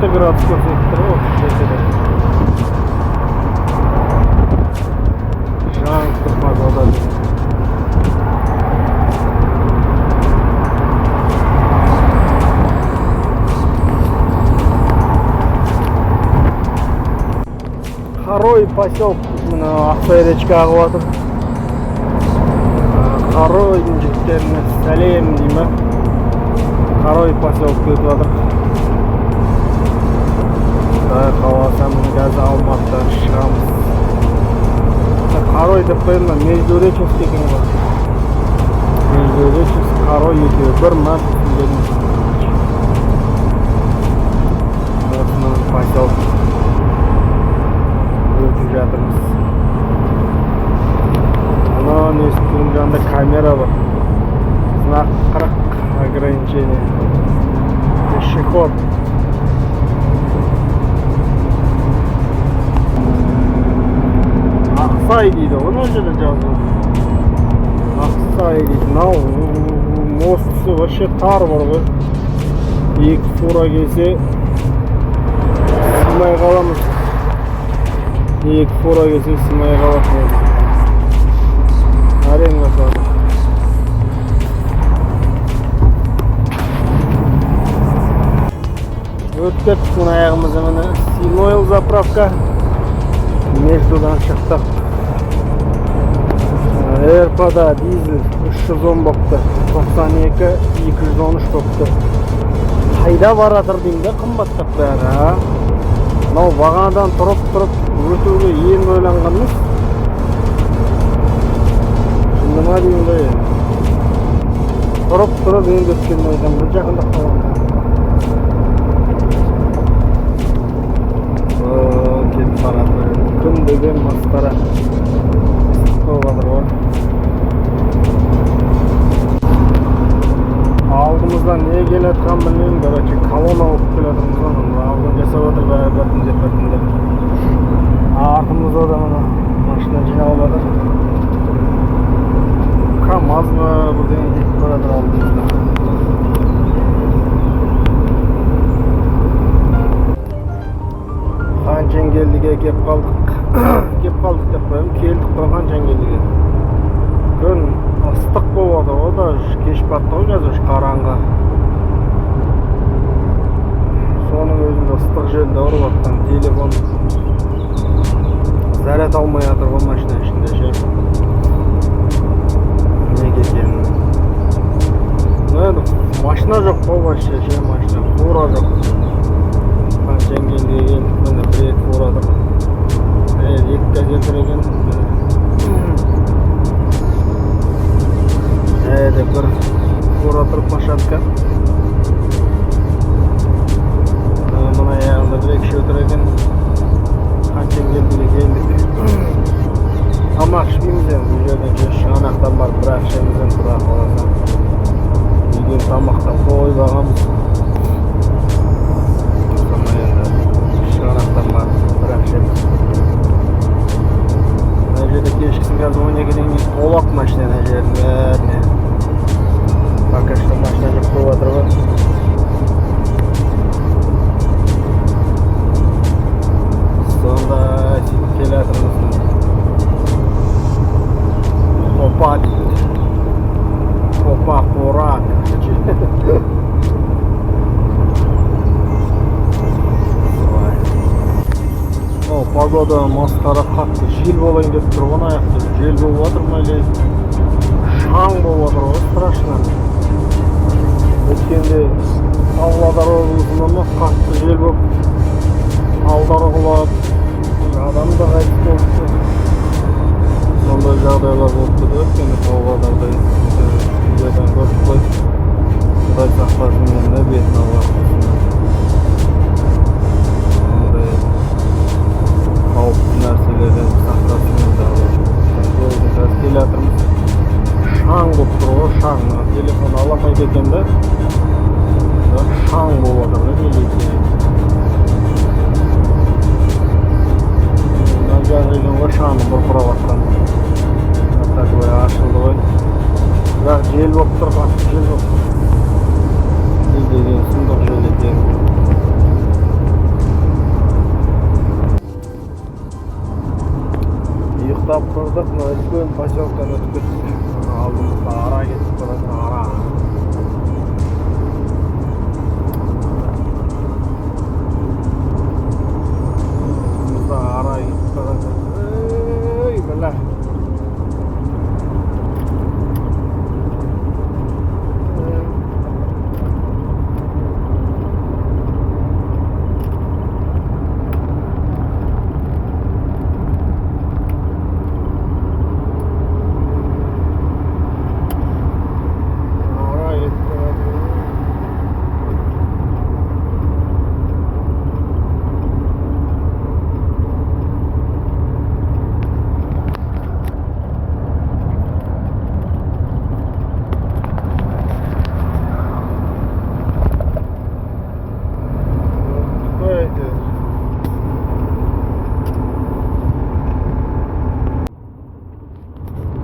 37 градус көрсетіп тұр ғой, 37. Жанып тұр погода. Қарой поселок, мына Ақсай речка ағып жатыр. Қаройдың жігіттеріне сәлем дей ма? Қарой поселок өтіп жатыр. Құдай қаласа, міне қазір Алматыдан шығамыз. Қарой деп қоямын, мына Междуреченск екен ғой. Междуреченск, Қарой екеуі бір ма, түсінбедім. Осының поселок өтіп жатырмыз. Мына несінің жанында камера бар. Знак 40 ограничение. Пешеход. Ақсай дейді ғой, мына жерде жазылып. Ақсай дейді. Мынау мостысы вообще тар бар ғой. Екі фура келсе сыймай қаламыз. Екі фура келсе сыймай қалады негізі. Әрең жасады. Өтіп кеттік мына аяғымызда, міне Синойл заправка. Междудан шықтық. РП-да дизель 310 бопты. 92 213 бопты. Қайда баратыр деймін де, қымбаттап бәрі, а? Мынау бағанадан тұрып-тұрып өтуге енді ойланғанбыз. Шынды ма деймін де енді. Тұрып-тұрып енді өткенін айтамын, бір жақындап қалған. Кетіп баратыр. Күн деген масқара. Ыстық болып жатыр ғой. Алдымыздан не келе жатқанын білмеймін, короче, колонна болып келе жатырмыз ғой, мына алдын жасап жатыр бәрі біртіндеп біртіндеп. Артымызда да мына машина жиналып жатыр. КамАЗ ба бірдеңе кетіп бара жатыр алдымызда. Ханжангелдіге келіп қалдық. Келіп қалдық деп қоямын, келдік қой Ханжангелдіге. Күн ыстық болып жатыр ғой, даже кеш батты ғой қазір, қараңғы. Соның өзінде ыстық желді ұрып жатқан телефон заряд алмай жатыр ғой машина ішінде ше. Неге екенін. Енді машина жоқ қой вообще ше, машина, фура жоқ. Ханжангелдіге келдік, міне бір екі фура тұр. Екі газель тұр екен. Деп бір фура тұр, площадка. Мына аяғында бір екі үшеу тұр екен. Ханжангелдіге келдік. Тамақ ішпейміз енді бұл жерден, ше, шығанақтан барып бір ақ ішеміз енді, құдай қаласа. Үйден тамақтан қойып алғанбыз. Сонда енді шығанақтан барып бір ақ ішеміз. Мына жерде кешкісін қазір 12-ден кейін толады машина мына жердің бәріне. Пока что машина жоқ болып жатыр ғой. Сонда сөйтіп келе жатырмыз. Опа дейді. Опа, қора, короче. Солай. О, погода масқара, қатты жел болайын деп тұр ғой аяқта. Жел болып жатыр ма или шаң болып жатыр ғой, страшно. Өткенде Павлодар облысында ма қатты жел болып талдар құлап, адам да қайтыс болыпты. Сондай жағдайлар болыпты да өткенде Павлодарда, видеодан көрдік қой. Құдай сақтасын енді, бетін аулақ қылсын. Ондай қауіпті нәрселерден сақтасын енді Алла. Жолдың қазір келе жатырмыз. Шаң болып тұр ғой, шаң. Мына телефон ала алмайды екен да. Бірақ шаң болып жатыр да, неге екенін. Мына жақ екен ғой шаңның бұрқырап жатқан. Такой ашылды ғой. Бірақ жел болып тұр, қатты жел болып тұр. Не деген сұмдық жел екен. Үлкен поселоктан өтіп кеттік. Алдымызда ара кетіп бара жатыр, ара. Алдымызда ара кетіп бара жатыр. Ей, бля. Ара кетіп бара жатыр. Өттік әйтеуір.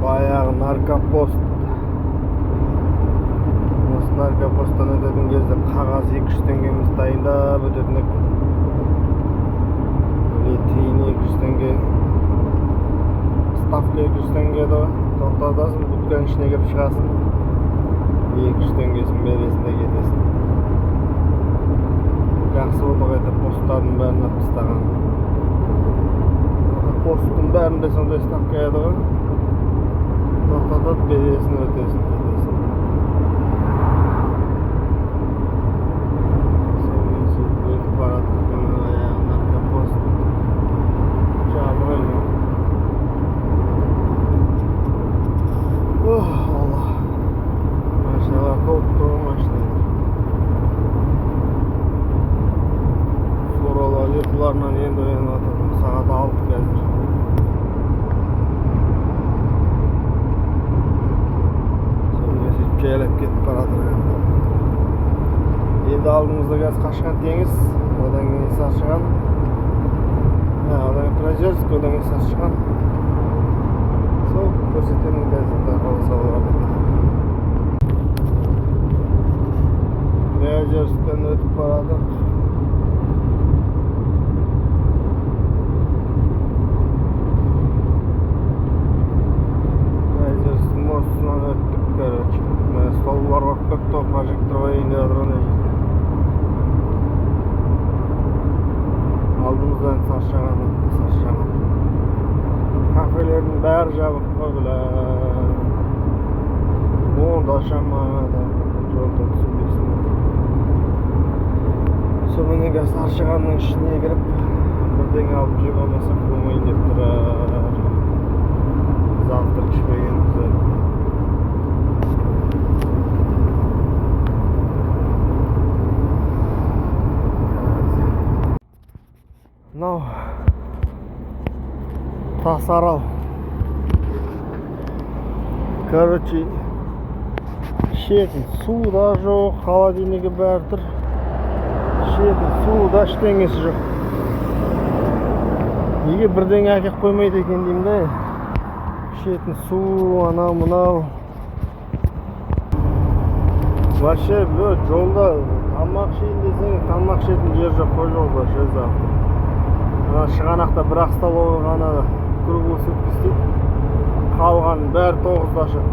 Баяғы наркопост. Осы наркопосттан өтетін кезде қағаз 200 теңгеміз дайындап өтетін едік. Или тиын 200 теңге. Ставка 200 теңге еді ғой. Тоқтатасың, будканың ішіне кіріп шығасың. 200 теңгесін бересің де кетесің. Жақсы болды ғой, это посттардың бәрін алып тастаған. Посттың бәрінде сондай ставка еді ғой. Тоқтатып бересің, өтесің, кетесің. Сонымен сөйтіп өтіп бара жатырмын, аяғы наркопост жабық екен. Ох, Алла. Машиналар толып тұр ғой, машиналар. Фуралар ұйқыларынан енді оянып жатыр. Сағат 6 қазір. Сонымен сөйтіп жайлап кетіп бара жатыр. Енді алдымызда қазір Қашқан теңіз, одан кейін Саршыған. Одан кейін Приозерск, одан кейін Саршыған. Сол көрсетемін қазір, құдай қаласа оларды. Приозерсктен өтіп бара жатырмық. Приозерск мостынан өттік, короче. Мына столбалар барып кетті ғой, прожектор қояйын деп жатыр ана жерде. Алдымыздан Саршаған өтті, Саршаған. Кафелердің бәрі жабық қой, бля. Онда ашамады, жолда түсінбейсің. Сонымен қазір Саршағанның ішіне кіріп, бірдеңе алып жеп алмасақ болмайын деп тұр. Завтрак ішпегенбіз әлі. Мынау Тасарал. Короче, ішетін су да жоқ, холодильнигі бәрі тұр. Ішетін су да ештеңесі жоқ. Неге бірдеңе әкеліп қоймайды екен деймін да. Ішетін су, анау мынау. Вообще, бө, жолда тамақ ішейін десең, тамақ ішетін жер жоқ қой жолда, вообще завтра. Ана Шығанақта бір ақ столовый ғана круглый сутки істейді. Қалған бәрі 9-да ашады.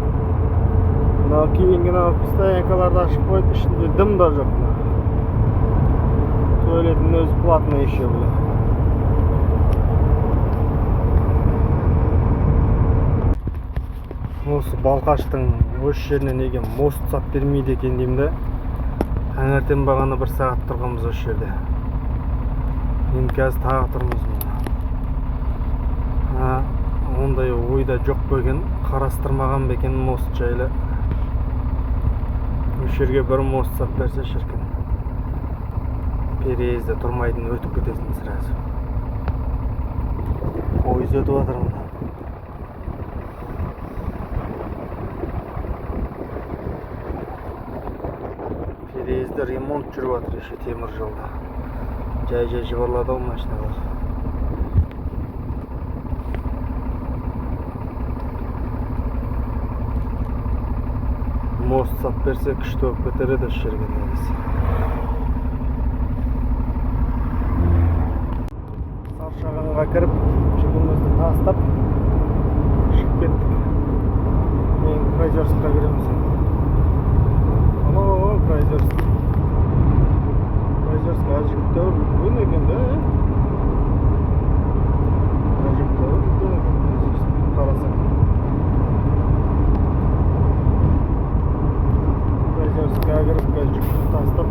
Мынау кейінгі мынау стоянкаларды ашып қойды, ішінде дым да жоқ. Туалеттің өзі платный еще, бля. Осы Балқаштың осы жеріне неге мост сап бермейді екен деймін да. Таңертең бағана бір сағат тұрғанбыз осы жерде. Енді қазір тағы тұрмыз мына. Ондай ойда жоқ па екен, қарастырмаған ба екен мост жайлы. Осы жерге бір мост сап берсе шіркін. Переезде тұрмайтын, өтіп кетесің сразу. Пойыз өтіп жатыр мына. Переезде ремонт жүріп жатыр еще темір жолда. Жай-жай жыбырлады ғой машиналар. Мост сап берсе күшті болып кетер еді осы жерге негізі. Саршағанға кіріп, жүгімізді тастап шығып кеттік. Приозерскқа кіреміз енді. Анау Приозерск. Приозерск әжептәуір үлкен екен да, ә? Әжептәуір үлкен екен Приозерск, қарасаң. Приозерскқа кіріп, қазір жүкті тастап,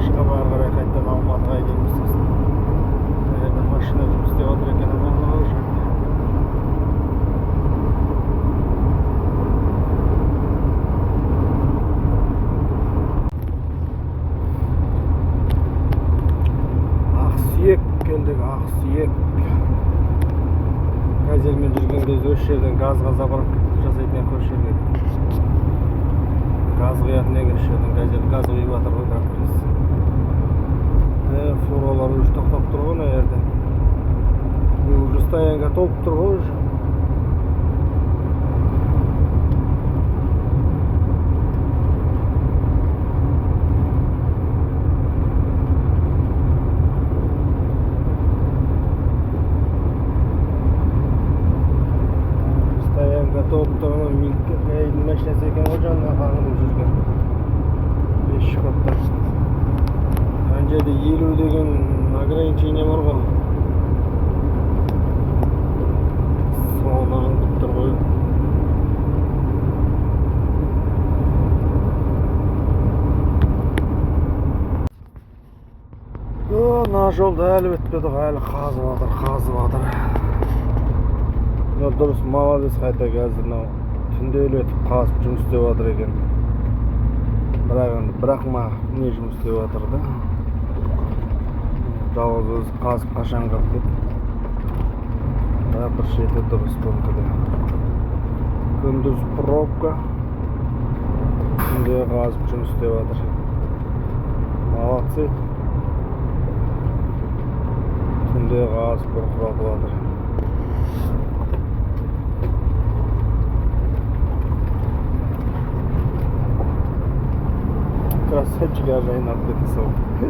шығып ары қарай қайтадан Алматыға келеміз сосын. Мына жерде машина жұмыс істеп жатыр екен, анау жерде. Ақсүйек келдік, Ақсүйек. Газельмен жүрген кезде осы жерден газға заправка жасайтын едік осы жерге. Газ құятын едік осы жерден, газель газ құйып жатыр ғой как раз. Фуралар уже тоқтап тұр ғой мына жерде. Уже стоянка толып тұр ғой уже. Стоянка толып тұр ғой, Милкейдің машинасы екен ғой жанына қағынып жүрген. Пешеходтар. Ана жерде 50 деген ограничение бар ғой. Соны аңдып тұр ғой. Мына жолда әлі бітпеді ғой, әлі қазып жатыр, қазып жатыр. Мына дұрыс, молодец, қайта қазір мынау түнделетіп қазып жұмыс істеп жатыр екен. Бірақ енді бірақ ма не жұмыс істеп жатыр да. Жалғыз өзі қазып қашан қырып деп. Бірақ бір шеті дұрыс бұнікі де. Күндіз пробка, түнде қазып жұмыс істеп жатыр. Молодцы. Түнде қазып бұрқыратып жатыр. Красавчик, аж айналып кете салды.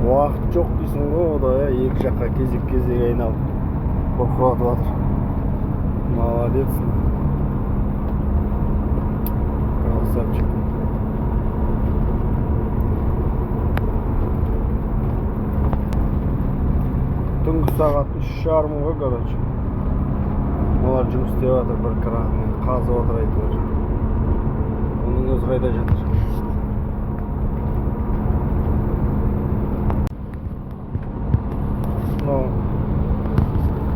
Уақыт жоқ дейсің ғой, ода, екі жаққа кезек-кезек айналып бұрқыратып жатыр. Молодец. Красавчик. Түнгі сағат 3:30 ғой, короче. Олар жұмыс істеп жатыр, бір кранмен қазып жатыр әйтеуір. Оның өзі қайда жатыр? Мынау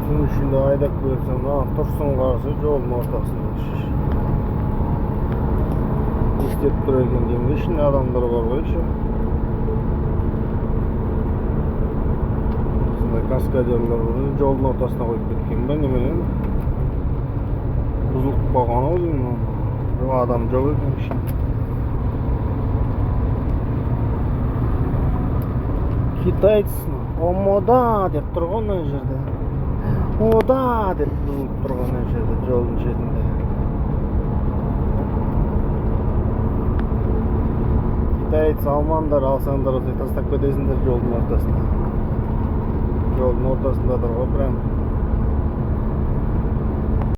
түн ішінде айдап келсең, мына тұрсын қараса жолдың ортасында. Не істеп тұр екен деймін де, ішінде адамдар бар ғой еще. Осындай каскадерлар бар, жолдың ортасына қойып кеткен ба немене? Бұзылып қалған ау деймін. Жоқ, адам жоқ екен ішінде. Китайцы омода деп тұр ғой мына жерде. Ода деп бұзылып тұр ғой мына жерде, жолдың шетінде. Китайцы алмаңдар, алсаңдар осылай тастап кетесіңдер жолдың ортасына. Жолдың ортасында тұр ғой прям.